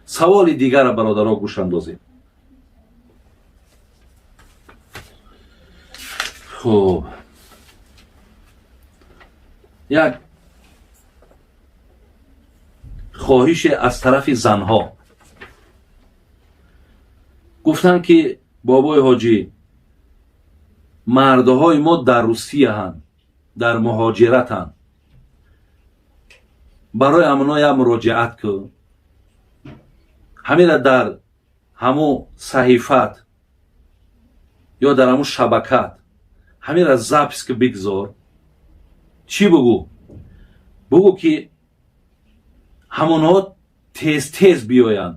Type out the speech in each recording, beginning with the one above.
Саволи дигара, бародаро, гӯш андозем. Хуб, як хоҳише аз тарафи занҳо. Гуфтанд, ки бобои ҳоҷӣ, мардҳои мо дар Русияҳанд, дар муҳоҷиратанд, барои амоно як муроҷиат кун. Ҳамира дар ҳамун саҳифат ё дар ҳамун шабакат ҳамира запись ки бигзор. Чӣ бугӯ? Бугӯ, ки ҳамонҳо тез тез биёянд.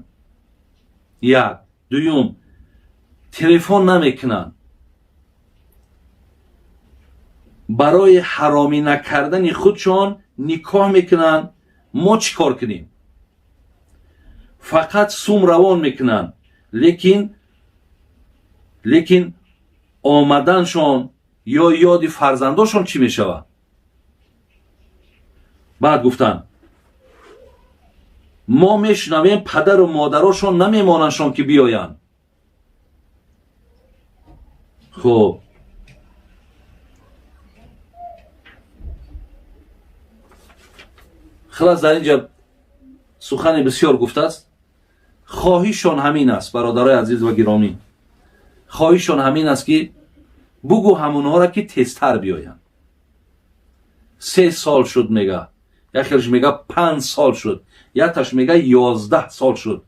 Як дуюм, телефон намекунанд. Барои ҳаромӣ накардани худшон никоҳ мекунанд. Мо чӣ кор кунем? Фақат сум равон мекунанд, лекин омаданшон ё ёди фарзандошон чӣ мешавад? Баъд гуфтанд, мо мешунавем, падару модарошон намемонандшон, ки биёянд. Хуб, хулас, дар инҷа сухани бисёр гуфтааст. Хоҳишшон ҳамин аст, бародарои азиз ва гиромӣ, хоҳишшон ҳамин аст, ки бугӯ ҳамонҳоро, ки тезтар биёянд. 3 сол шуд, мега яхелш, мега 5 сол шуд, якташ мега 11 сол шуд,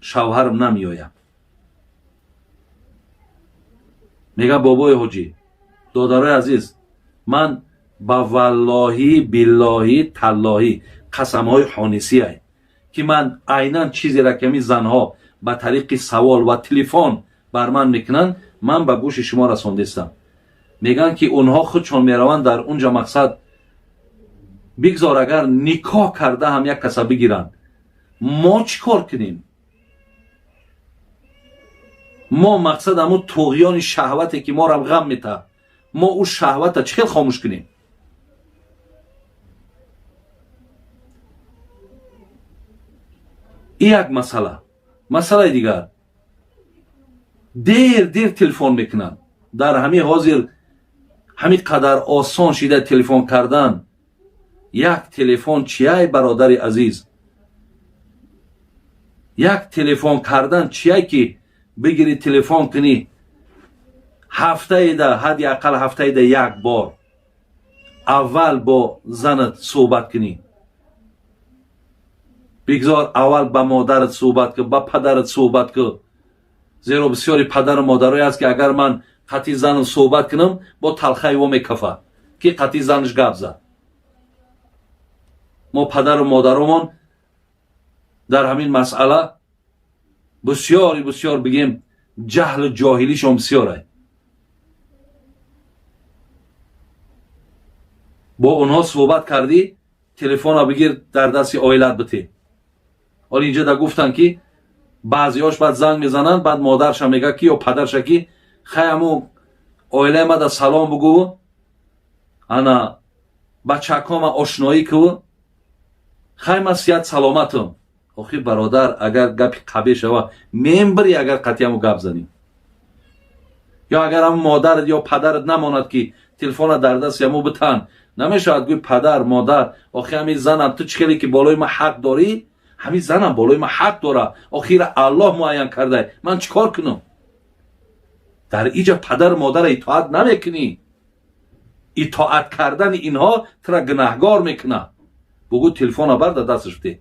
шавҳарам намеояд. Мега, бобои ҳоҷӣ, додарои азиз, ман ба валлоҳӣ, биллоҳӣ, таллоҳӣ, қасамҳои ҳонисиай, ки ман айнан чизеро, ки ҳамин занҳо ба тариқи савол ва телефон бар ман мекунанд, ман ба гӯши шумо расондистам. Мегӯянд, ки онҳо худшон мераванд дар унҷа. Мақсад, бигзор агар никоҳ карда ҳам як каса бигиранд, мо чӣ кор кунем? Мо, мақсад, ҳамун туғёни шаҳвате, ки морам ғам метаҳад, мо ӯ шаҳвата чӣ хел хомӯш кунем? И як масъала. Масъалаи дигар, дер дер телефон мекунанд. Дар ҳамин ҳозир ҳамин қадар осон шида телефон кардан. Як телефон чияй, бародари азиз? Як телефон кардан чияй, ки бигирӣ, телефон кунӣ ҳафтаеда, ҳадди ақал ҳафтаеда як бор аввал бо занат суҳбат кунӣ. Бигзор аввал ба модарат суҳбат кун, ба падарат суҳбат кун, зеро бисёри падару модарое ҳаст, ки агар ман қатъи занам суҳбат кунам, бо талхаи во мекафад, ки қатъи занаш гап зад. Мо падару модаромон дар ҳамин масъала бисёри бисёр, бигем, ҷаҳлу ҷоҳилишон бисёрай. Бо онҳо суҳбат кардӣ, телефона бигир, дар дасти оилат бите. Ҳоли инҷа да гуфтанд, ки баъзеҳош баъд занг мезананд, баъд модарша мега, ки ё падарша, ки хай, ҳаму оилаи мада салом бугӯ, ана бачакома ошноӣ кӯ, хай, ман сиҳат саломатам. Охи, бародар, агар гапи қабе шава, мембири, агар қатъиаму гап занӣ. Ё агар ҳаму модарат ё падарат намонад, ки телефона дар дасти ҳаму битан, намешавад гӯй: «Падар, модар, охи, ҳамин занам, ту чӣ хеле ки болои ман ҳақ дорӣ, ҳамин занам болои ман ҳақ дора. Охира Аллоҳ муайян кардай, ман чӣ кор кунам?» Дар иҷа падару модара итоат намекунӣ. Итоат кардани инҳо тура гунаҳгор мекунад. Бугӯ, телефона бар, дар дасташ бите,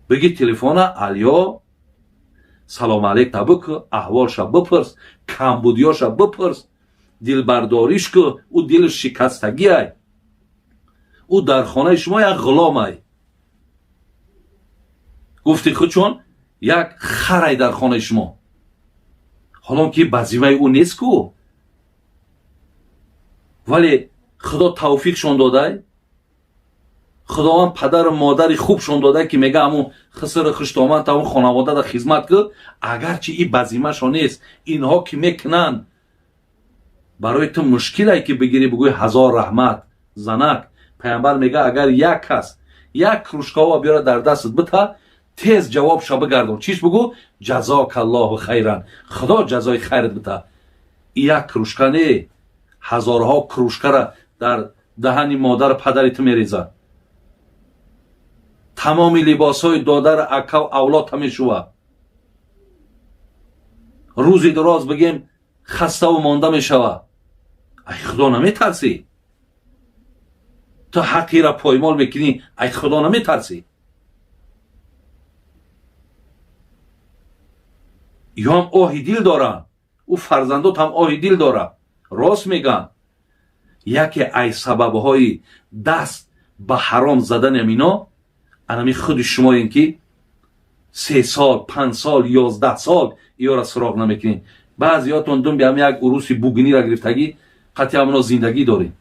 бигӣ телефона: «Алё, салом алейк та бикӯ, аҳволша бипурс, камбудиёша бипурс, дилбардориш ку». Ӯ дилш шикастагиай, ӯ дар хонаи шумо як ғуломай, гуфти худчон, як харай дар хонаи шумо, ҳолон ки вазифаи ӯ нест ку, вале Худо тавфиқшон додай, Худованд падару модари хубшон додай, ки мега, ҳамун хисру хуштоман та ҳамун хонаводада хизмат ку, агарчи и вазифашон нест. Инҳо ки мекунанд, барои ту мушкилае, ки бигирӣ, бигӯӣ: «Ҳазор раҳмат, занак». Пайғамбар мега, агар як кас як кружка ова биёра, дар дастат бита. Тез ҷавобша бигардон. Чиш бугӯ? Ҷазокаллоҳу хайран, Худо ҷазои хайрат бита. Як кружка не, ҳазорҳо кружкара дар даҳани модару падари ту мерезад. Тамоми либосҳои додару акав авлодта мешувад. Рӯзи дуроз бигем хаставу монда мешавад. Ай Худо наметарсӣ? Ту ҳаққира поймол мекунӣ, ай Худо наметарсӣ? Ё ҳам оҳи дил доранд, ӯ фарзандот ҳам оҳи дил дорад. Рост мегӯянд, яке ай сабабҳои даст ба ҳаром задани амино анами худи шумоем, ки 3 сол, 5 сол, 11 сол иёра суроғ намекунед. Баъзиётон дум биам як уруси бугинира гирифтагӣ, қатъи ҳамоно зиндагӣ дорем.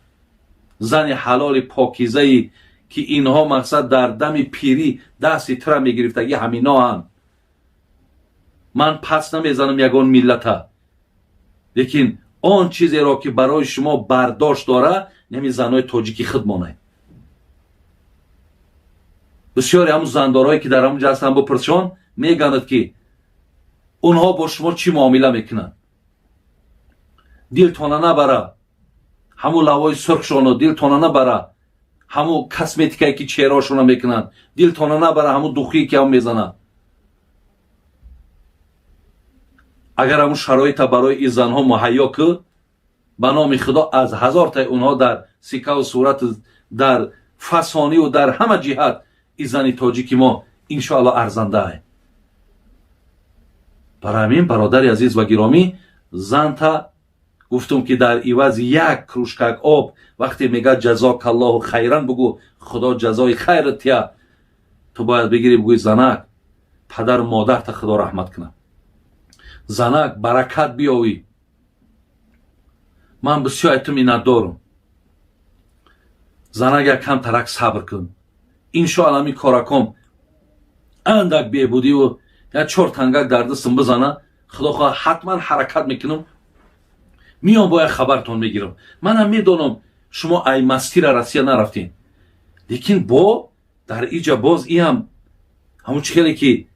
Зани ҳалоли покизае, ки инҳо мақсад дар дами пирӣ дасти тура мегирифтагӣ, ҳаминоанд. Ман пас намезанам ягон миллата, лекин он чизеро, ки барои шумо бардошт дора, нами занҳои тоҷики худ монед. Бисёре ҳамун зандорҳое, ки дар ҳамун ҷа ҳастанд, бипурсшон, мегӯянд, ки онҳо бо шумо чӣ муомила мекунанд. Дилтона набара ҳамун лавои сурхшоно, дилтона набара ҳамун косметикае, ки чеҳраошона мекунанд, дилтона набара ҳамун духие, ки ҳам мезананд. Агар ҳамун шароита барои ин занҳо муҳайё кӯ, ба номи Худо, аз ҳазортаи онҳо дар сикаву сурат, дар фасониву дар ҳама ҷиҳат ин зани тоҷики мо иншоалло арзандаа. Барои ҳамин, бародари азиз ва гиромӣ, занта гуфтум, ки дар ивази як кружкак об вақте мегӯяд ҷазокаллоҳу хайран, бугӯ Худо ҷазои хайрат тия. Ту бояд бигирӣ, бугӯи: занак, падару модарта Худо раҳмат кунад, занак, баракат биёвӣ, ман бисёр ай ту миннатдорум, занак, якам тарак сабр кун, иншоалло ҳамин кораком андак бебудиву як чор тангак дар дастам бизана, Худо хоҳад, ҳатман ҳаракат мекунам, миём, бояд хабартон мегирам. Манам медонам, шумо ай мастира Россия нарафтем, лекин бо дар иҷа боз иам ҳамун чӣ хеле, ки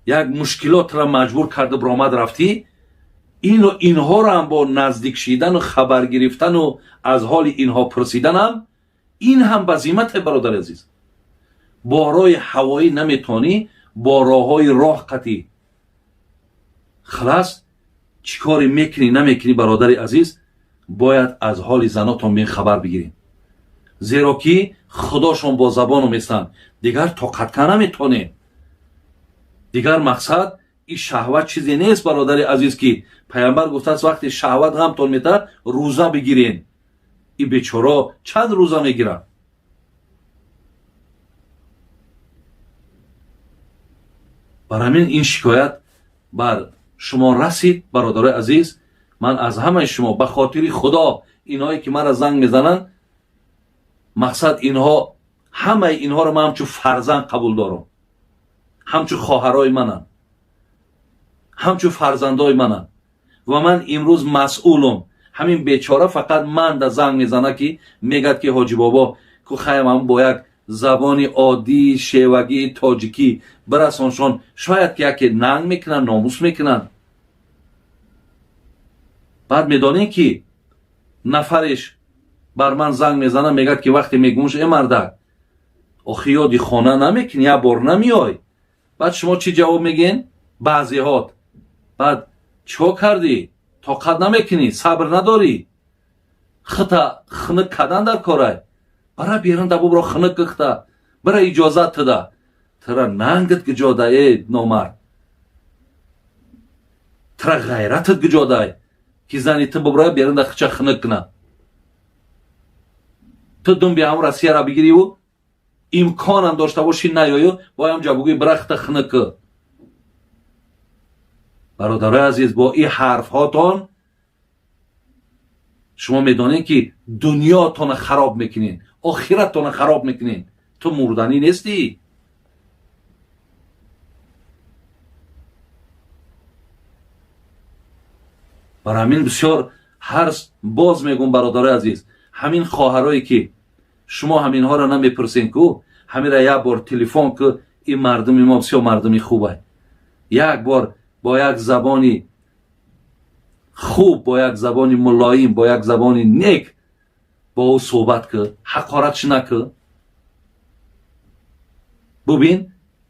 як мушкилотро маҷбур карда биромад рафтӣ, ино инҳоро ҳам бо наздик шидану хабар гирифтану аз ҳоли инҳо пурсиданам, ин ҳам ба зиммате. Бародари азиз, бо роҳи ҳавоӣ наметонӣ, бо роҳҳои роҳ қатӣ халас чӣ коре мекунӣ, намекунӣ, бародари азиз, бояд аз ҳоли занотон бин хабар бигирем, зеро ки худошон бо забону местанд, дигар тоқатка наметонем. Дигар мақсад ин шаҳват чизе нест, бародари азиз, ки Паямбар гуфтааст: вақте шаҳват ғамтон метаҳад, рӯза бигирен. Ин бечоро чанд рӯза мегирад? Бар ҳамин ин шикоят бар шумо расид. Бародарои азиз, ман аз ҳамаи шумо ба хотири Худо, инҳое, ки маро занг мезананд, мақсад инҳо, ҳамаи инҳоро ман ҳамчун фарзанд қабул дорам, ҳамчун хоҳарои мананд, ҳамчун фарзандои мананд ва ман имрӯз масъулум. Ҳамин бечора фақат ман да занг мезана, ки мегӯяд, ки ҳоҷи бобо ку хаям бо як забони оддии шевагии тоҷикӣ бирасоншон, шояд ки яке нанг мекунанд, номус мекунанд. Баъд медонем, ки нафареш бар ман занг мезана, мегӯяд, ки вақте мегӯмш: э мардак, охи ёди хона намекунӣ, як бор намеёй? Баъд шумо чӣ ҷавоб мегӯен баъзеҳот? Баъд чико кардӣ, тоқат намекунӣ, сабр надорӣ, хита хинык кардан дар корай, бара берун да бубро, хинык кихта бара, иҷозат тида, тира нангит гиҷода, э номард, тира ғайратат гиҷодай, ки зани ту буброя берун да хича хинык кунад? Ту думби ҳамун Россияра бигириву имконам дошта бошӣ, наёю боям ҷа бугӯи бира хита хинык ки. Бародарои азиз, бо ин ҳарфҳотон шумо медонед, ки дунётона хароб мекунед, охираттона хароб мекунед. Ту мурданӣ нестӣ. Бар ҳамин бисёр ҳар боз мегӯм, бародарои азиз, ҳамин хоҳарое, ки шумо ҳаминҳоро намепурсен ку, ҳамира як бор телефон ку, Ин мардуми мо бисёр мардуми хубай. Як бор бо як забони хуб, бо як забони мулоим, бо як забони нек бо ӯ суҳбат кӣ, ҳақоратш накӣ. Бубин,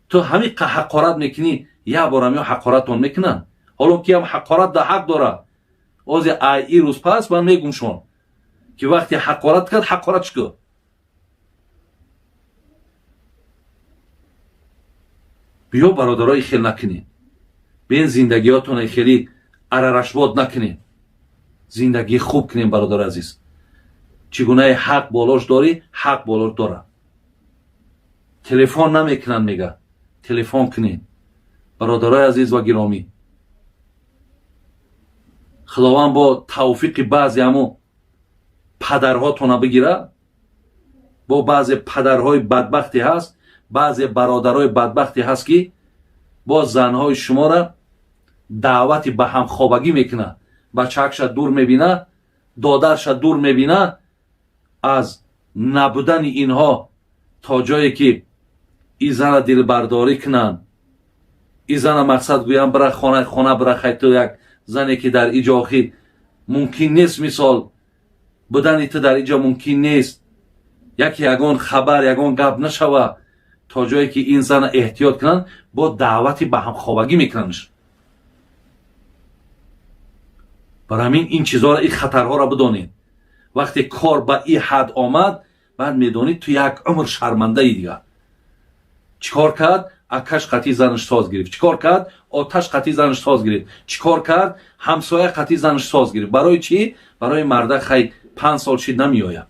ту ҳамин ҳақорат мекунӣ, як борам ё ҳақоратон мекунанд, ҳоло ки ҳам ҳақорат да ҳақ дорад. Ози ай и рӯз пас ман мегумшон ки вақте ҳақорат кард, ҳақоратш кӯ. Биё, бародарои, хел накунед, бин, зиндагиётона хеле арарашбод накунед, зиндагии хуб кунем. Бародари азиз, чӣ гунаи ҳақ болош дорӣ, ҳақ болош дорад. Телефон намекунанд, мега, телефон кунед. Бародарои азиз ва гиромӣ, Худованд бо тавфиқи баъзе ҳамо падарҳотона бигира. Бо баъзе падарҳои бадбахте ҳаст, баъзе бародарои бадбахте ҳаст, ки бо занҳои шуморо даъвати ба ҳамхобагӣ мекунад, бачаакша дур мебина, додарша дур мебина. Аз набудани инҳо то ҷое ки и зана дилбардорӣ кунанд, и зана мақсад гӯянд, бира хона, хона бира, хай, ту як зане ки дар иҷо охир мумкин нест, мисол, будани ту дар иҷо мумкин нест, яке ягон хабар, ягон гап нашава, то ҷое ки ин зана эҳтиёт кунанд, бо даъвати ба ҳамхобагӣ мекунандш. Барои ҳамин ин чизҳоро, ин хатарҳоро бидонед. Вақте кор ба ин ҳад омад, баъд медонӣ, ту як умр шармандаи. Дигар чӣ кор кард? Акаш қатъи занаш соз гирифт. Чӣ кор кард? Оташ қатъи занаш соз гирифт. Чӣ кор кард? Ҳамсоя қатъи занаш соз гирифт. Барои чӣ? Барои марда хай 5 сол шид намеояд.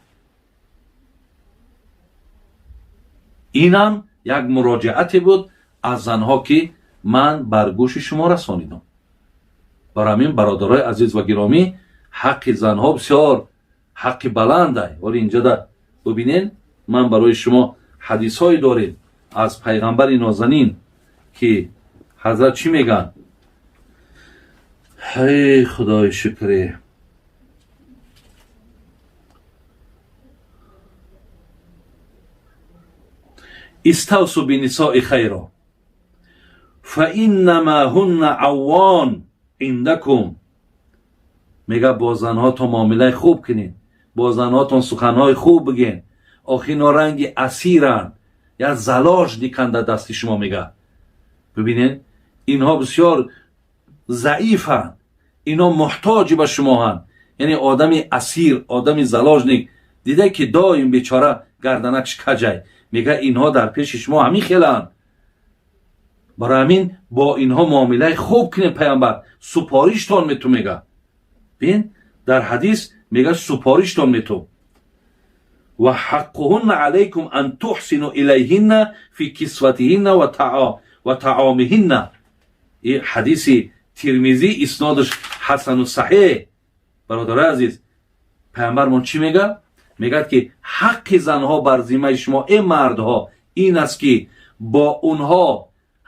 Инам як муроҷиате буд аз занҳо, ки ман бар гӯши шумо расонидам. Барои ҳамин, бародарои азиз ва гиромӣ, ҳаққи занҳо бисёр ҳаққи баландай. Вале инҷода бубинед, ман барои шумо ҳадисҳое дорем аз пайғамбари нозанин, ки ҳазрат чӣ мегӯянд. Ҳай, Худои шукре. استوصوا بالنساء خيرا فإنما هن عوان عندكم. мега, бо занҳотон муомилаи хуб кунед, бо занҳотон суханҳои хуб бигӯед, охи ино ранги асиранд, як заложник анд дар дасти шумо. Мега, бибинед, инҳо бисёр заифанд, ино муҳтоҷи ба шумоҳанд. Яъне одами асир, одами заложник дида, ки доим бечора гарданакш каҷай. Мега, инҳо дар пеши шумо ҳамин хеланд, барои ҳамин бо инҳо муомилаи хуб кунед. Пайғамбар супориштон мету, мега. Бин, дар ҳадис мега, супориштон мету. وحقهن عليكم أن تحسنوا إليهن في كسوتهن وطعامهن. Ҳадиси Тирмизӣ, иснодаш ҳасану саҳеҳ. Бародарои азиз, пайғамбармон чӣ мега? Мегӯяд, ки ҳаққи занҳо бар зиммаи шумо, э мардҳо, ин аст, ки бо онҳо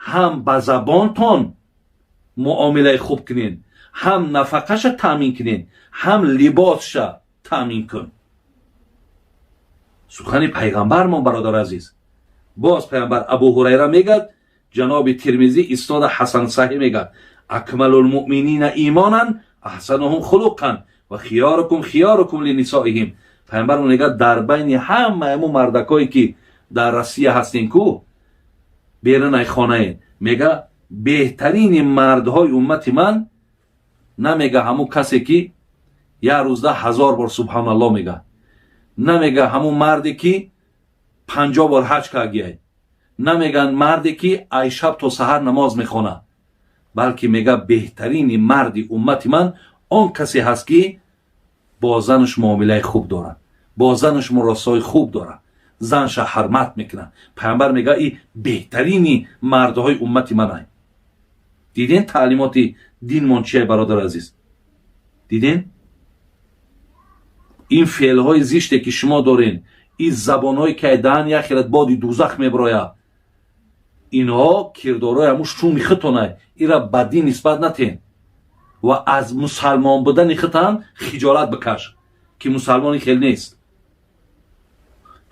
ҳам ба забонтон муомилаи хуб кунед, ҳам нафақаша таъмин кунед, ҳам либосша таъмин кун. Сухани пайғамбармон, бародари азиз. Боз пайғамбар, Абу Ҳурайра мегӯяд, ҷаноби Тирмизӣ иснода ҳасан саҳӣ мегӯяд: أكمل المؤمنين إيمانا أحسنهم خلقا وخياركم خياركم لنسائهم. Пайғамбармон мегӯяд, дар байни ҳама мо мардакое ки дар Россия ҳастем ку берунай хонае, мега, беҳтарини мардҳои уммати ман намега ҳамун касе ки як рӯзда 1000 бор субҳаналлоҳ мега, намега ҳамун марде ки 50 бор ҳаҷ кардгиай, намеган марде ки ай шаб то саҳар намоз мехонад, балки мега, беҳтарини марди уммати ман он касе ҳаст, ки бо занаш муомилаи хуб дорад, бо занаш муросои хуб дорад, занша ҳурмат мекунад. Пайғамбар мега, и беҳтарини мардҳои уммати манай. Диден, таълимоти динмон чия, бародар азиз? Диден, ин феълҳои зиште ки шумо дорен, ин забонҳое ки даҳан яхелат боди дузах мебирояд, инҳо кирдорҳои ҳамун шуми худтонай. Ира ба дин нисбат натен ва аз мусалмон будани худтан хиҷолат бикаш, ки мусалмони хел нест.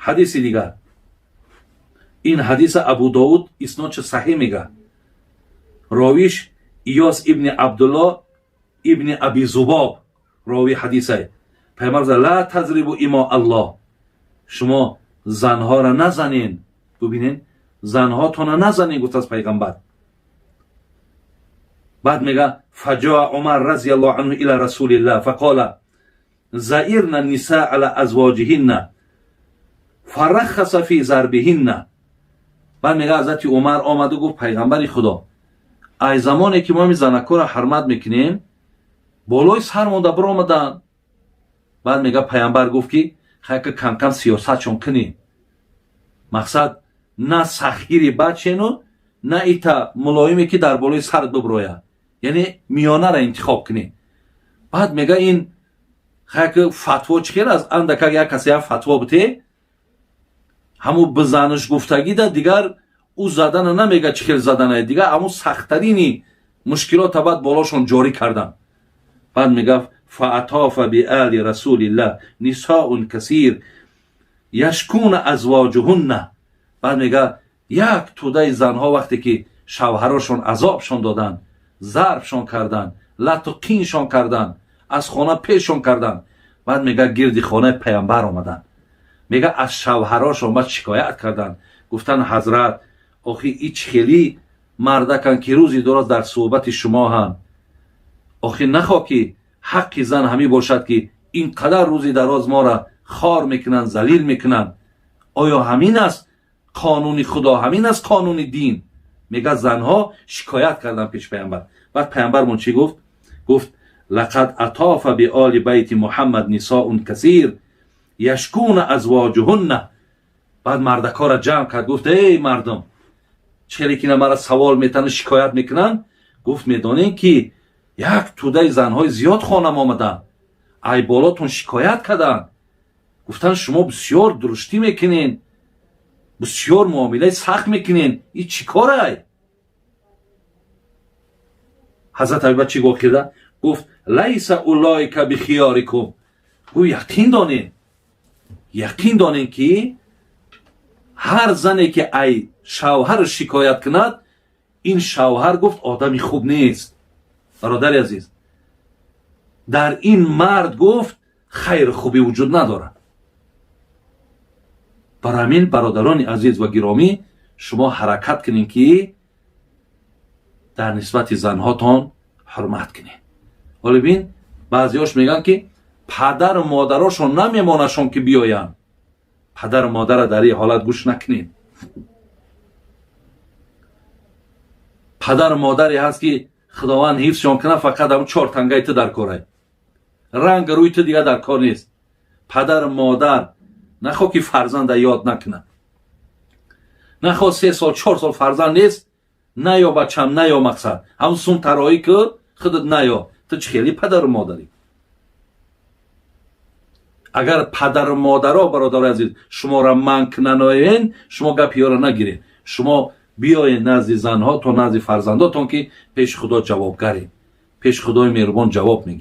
Ҳадиси дигар. Ин ҳадиса Абу Довуд иснодша саҳеҳ мега. Ровиш Иёс ибни Абдулло ибни Аби Зубоб рови ҳадисай. Пайғамбар: «لا تضربوا إماء الله», шумо занҳоро назанен. Бубинен, занҳотона назанен, гуфт аз пайғамбар. Баъд мега: فجاء عمر رضي الله عنه إلى رسول الله فقال زئرن النساء على أزواجهن فرخص في ضربهن. Баъд мега, ҳазрати Умар омаду гуфт: «Пайғамбари Худо, ай замоне ки мо ми занакҳоро ҳурмат мекунем, болои сар монда биромаданд». Баъд мега, пайғамбар гуфт ки хайка камкам сиёсатшон кунем, мақсад на сахтгири бадшену на ита мулоиме ки дар болои сарат биброяд, яъне миёнара интихоб кунем. Баъд мега, ин хайка фатво чӣ хел аст? Андакак як касе як фатво бите, ҳамун бизаниш гуфтагида дигар ӯ задана намега, чӣ хел задана, дигар ҳамун сахттарини мушкилота баъд болошон ҷорӣ кардан. Баъд мега: فأطاف بآل رسول الله نساء كثير يشكون أزواجهن. Баъд мега, як тӯдаи занҳо вақте ки шавҳарошон азобшон доданд, зарбшон карданд, лату қиншон карданд, аз хона пешшон карданд, баъд мега, гирди хонаи паямбар омаданд. Мега, аз шавҳарошон баъд шикоят карданд, гуфтанд: «Ҳазрат, охи и чӣ хели мардакан ки рӯзи дуроз дар суҳбати шумо ҳанд? Охи нахо ки ҳаққи зан ҳамин бошад ки ин қадар рӯзи дароз моро хор мекунанд, залил мекунанд? Оё ҳамин аст қонуни Худо, ҳамин аст қонуни дин?» Мега, занҳо шикоят карданд пеш паямбар. Баъд паямбармон чӣ гуфт? Гуфт: لقد أطاف بآل بيت محمد نساء كثير يشكون أزواجهن. Баъд мардакҳоро ҷамъ кард, гуфт: «Эй мардум, чӣ ки мара савол метану шикоят мекунанд?» Гуфт: «Медонем ки як тӯдаи занҳои зиёд хонам омаданд, ай болотон шикоят карданд, гуфтанд шумо бисёр дуруштӣ мекунен, бисёр муомилаи сахт мекунен, и чӣ корай?» Ҳазрат Абибакр чӣ гуфт? Кирда гуфт: «ليس أولئك بخياركم». Гӯ яқин донен, яқин донен ки ҳар зане ки ай шавҳар шикоят кунад, ин шавҳар, гуфт, одами хуб нест. Бародари азиз, дар ин мард, гуфт, хайру хубӣ вуҷуд надорад. Бар ҳамин, бародарони азиз ва гиромӣ, шумо ҳаракат кунед ки дар нисбати занҳотон ҳурмат кунед. Ҳоло бин, баъзеҳош мегӯянд ки падару модарошон намемонашон ки биёянд. Падару модара дар ин ҳолат гӯш накунед. Падару модаре ҳаст ки Худованд ҳифзшон кунад, фақат ҳамн чор тангаи ту дар корай, ранг рӯи ту дигар дар кор нест. Падару модар нахо ки фарзанда ёд накунад, нахо 3 сол 4 сол фарзанд нест, наё бачам, наё, мақсад ҳамн сум тароӣ ку, худат наё. Ту чӣ хели падару модарӣ? Агар падару модаро, бародари азиз, шуморо манъ кунаноен, шумо гапи ёро нагиред. Шумо биёед назди занҳотон, назди фарзандотон, ки пеши Худо ҷавобгарем, пеши Худои меҳрубон ҷавоб мегирем.